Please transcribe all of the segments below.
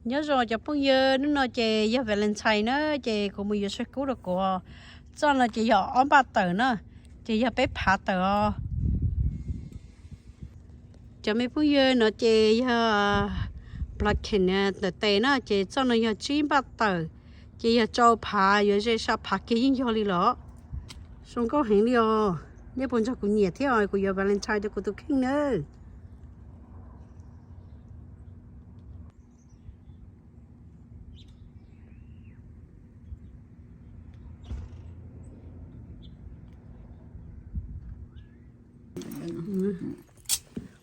Nyob zoo cov phooj ywg, hnub no ces yog Valentine na, ces kuv mus yuav saib kub rau kuv. Txoj no ces yog ob npaj tawm na, ces yog peb phav tawm os. Cov me phooj ywg, no ces yog plantain ntawm tes na, ces txoj no yog tsib npaj tawm, ces yog rau phav, yuav ze sa phav kiag yeej yog li los. Zoo nkauj heev li os. Nej puas nrog kuv nyiam thiab os, kuv yuav Valentine rau kuv tus kheej nawb.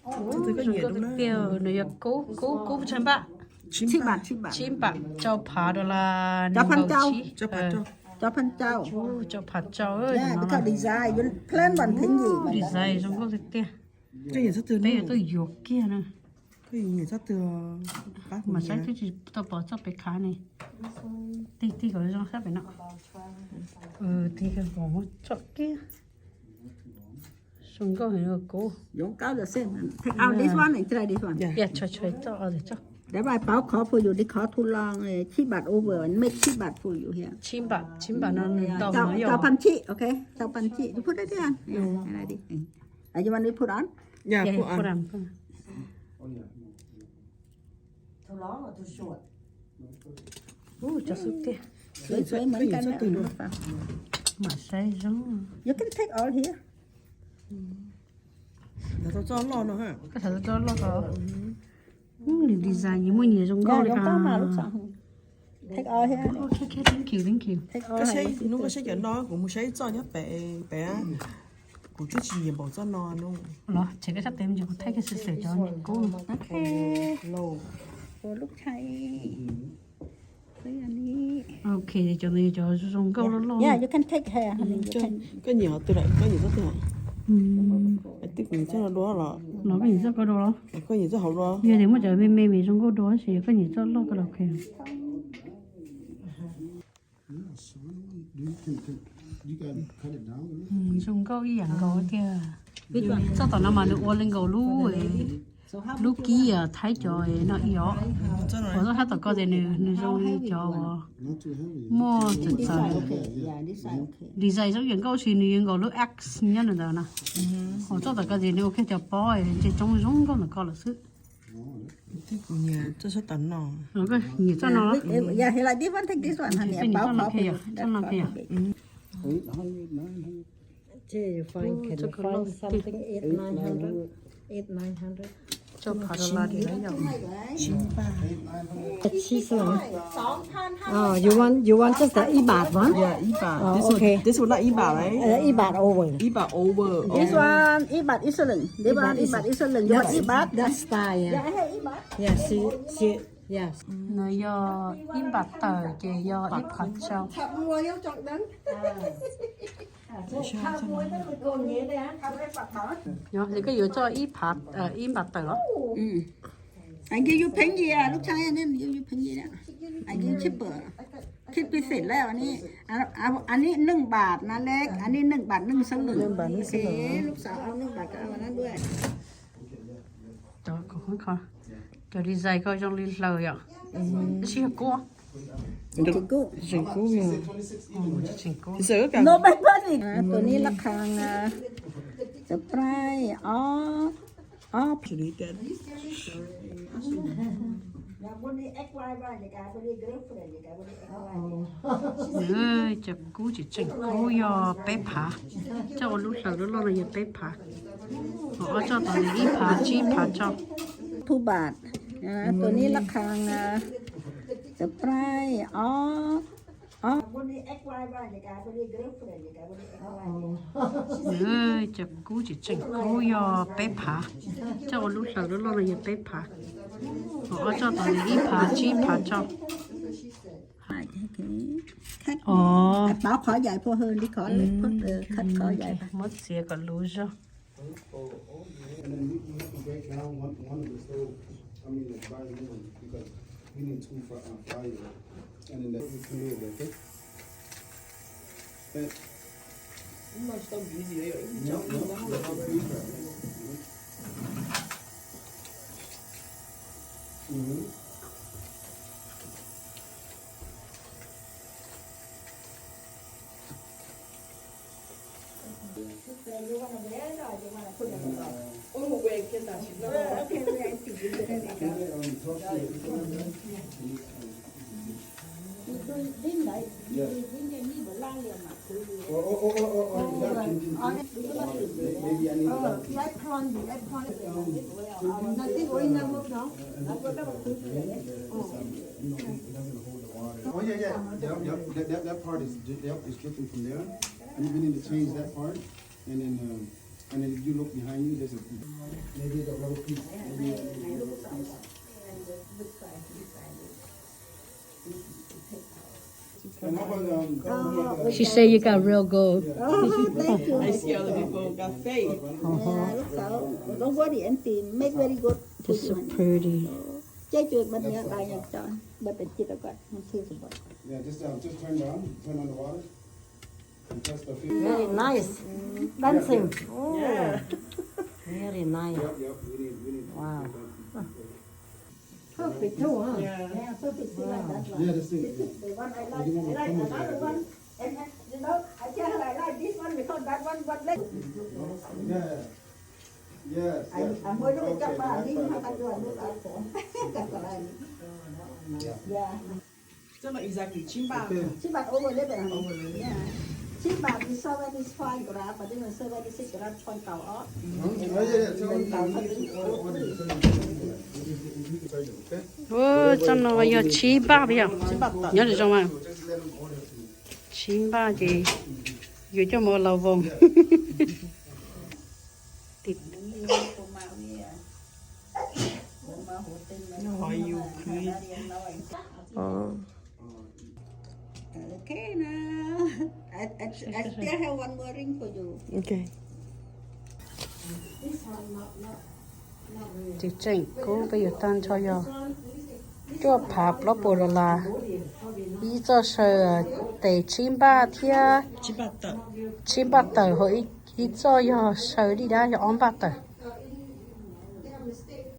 Zoo nkauj tiag tiag. No yog kub, kub, kub tsawg npaj? Tsib npaj, tsib npaj, rau phav dollar. Rau phav rau. Design zoo nkauj tiag tiag. Peb yuav tuaj yuav kiag na. Mas saib twb tsis tau pom txoj pem khav ne. Tig tig kom zoo sab pem no. Tig kom muab txoj kiag. Zoo nkauj heev kub. Txhob txhob txoj. Pab khov phu yus di khov thu loo, tsib npaj over, make tsib npaj phu yus thiab. Tsib npaj, tsib npaj no nws tau no yog. Rau phav tsib, ok, rau phav tsib. You put it there. You want me to put on? Yeah, put on. Ub, cov xub tiag. Mam saib zoo. You can take all here. Koj txhob txoj loj no ha. Koj txhob txoj loj ko. Nws design nyias muaj nyias zoo nkauj li. Take all here. Thank you, thank you. Koj saib, hnub koj saib cov no, kuv mus saib ib txoj nyob pem, pem. Kuv twb tsis nyiam npaum txoj no no. Los ces koj sab tes mus kuv thaij kiag sawv sawv cov nyiam kub. Ok, cov ntawd cov zoo nkauj loj loj. Koj nyiam qhov twg lawm, koj nyiam txoj twg? Twb kuv nyiam txoj no dua los. Los koj nyiam txoj ko dua los? Koj nyiam txoj hauv dua. Yog tias muaj cov me me me zoo nkauj dua tab sis koj nyiam txoj loj ko los ok. Zoo nkauj ib yam nkaus tiag. Txoj tom no mas nws ua li nkaus lub, lub kib Thaib cov no ib yam. Hos txoj sab tom ko ces nws zoo li cov uas muaj txawm txawm. Design zoo yam nkauj sis nws yuav nkaus lub X nyob ntawd na. Hos txoj tom ko ces nws ua kiag cov pob ces tsoo zoo nkauj ntawm ko lawm xwb. Nyiam txoj no. Txoj no. You want, you want just the 一百 one? Yeah, 一百. Oh, okay. This one, this one not 一百, right? Uh, 一百 over. 一百 over. This one 一百一十 link. This one 一百一十 link. You want 一百? That's fine, yeah. Yeah, I have 一百. Yeah, she, she, yeah. Nws yog ib npam tawm ces yog ib phav tsau. Yog li koj yuav txoj ib phav, ib npam tawm los? I give you pheej yim, lub tshaj give you pheej yim, I give you cheaper. Keep it same leh, อันนี้ หนึ่งบาทนะเล็ก, อันนี้ หนึ่งบาท นึ่งสลึง. Lub xav neej npam ka na dua. Cov design ko zoo li hlaws yom. Tab sis yog kub. Tseem kub. Tseem kub. Tseem kub. No, tus ni lab khang, surprise, ob, ob. Cov kub tseem tseem kub yog peb phav. Coj ua lub hlaws loj loj no yog peb phav. Ob txoj tod ib phav tsib phav tso. Two baht. Tus ni lab khang, surprise, ob, ob. Cov kub tseem tseem kub yog peb phav. Coj ua lub hlaws loj loj no yog peb phav. Ob txoj tod ib phav tsib phav tso. Muab txiav kom luv zog. Okay, we are to do that. You do this, right? You do this, then you need to lie here, man. Oh, oh, oh, oh, oh, oh, yeah, oh, yeah. Maybe I need to, oh, yeah, prawn, yeah, prawn. Nothing going on, no? Oh, yeah, yeah. Yep, yep. That, that, that part is, yep, is dripping from there. And we need to change that part. And then, um, and then if you look behind you, there's a, maybe the rubber piece. Maybe a rubber piece. And how about, um, how about, uh, She said you got real gold. Yeah. Oh, thank you. I see other people got fake. Uh-huh. Yeah, look so. Don't worry, auntie. Make very good. This is so pretty. Check your money, buy your John. But the kid got, yeah, just, um, just turn down, turn on the water. Very nice. Dancing. Oh, yeah. Very nice. Yep, yep. We need, we need. Wow. Perfect too, huh? Yeah. Yeah, perfect. See like that one. Yeah, this thing. This is the one I like. I like another one. And, uh, you know, I tell her I like this one because that one was less. Yeah. Yes, yes. Okay, that's fine. Yeah. Txoj no exactly tsib npaj. Tsib npaj over eleven. Over eleven. Yeah. Tsib npaj is seventy five gram, but this one seventy six gram point kaum ob. Ua, txoj no yog tsib npaj yog. Nyob zoo mas. Tsib npaj ces yuav coj mus ua laus voos. Okay, now I, I, I still have one more ring for you. Okay. Tes tseem kub peb yuav tag nrho yog cuaj phav plaub puas dollar. Ib txoj saw tes tsib npaj thiab tsib npaj tawm, ho ib txoj yog saw dib dab yog ob npaj tawm.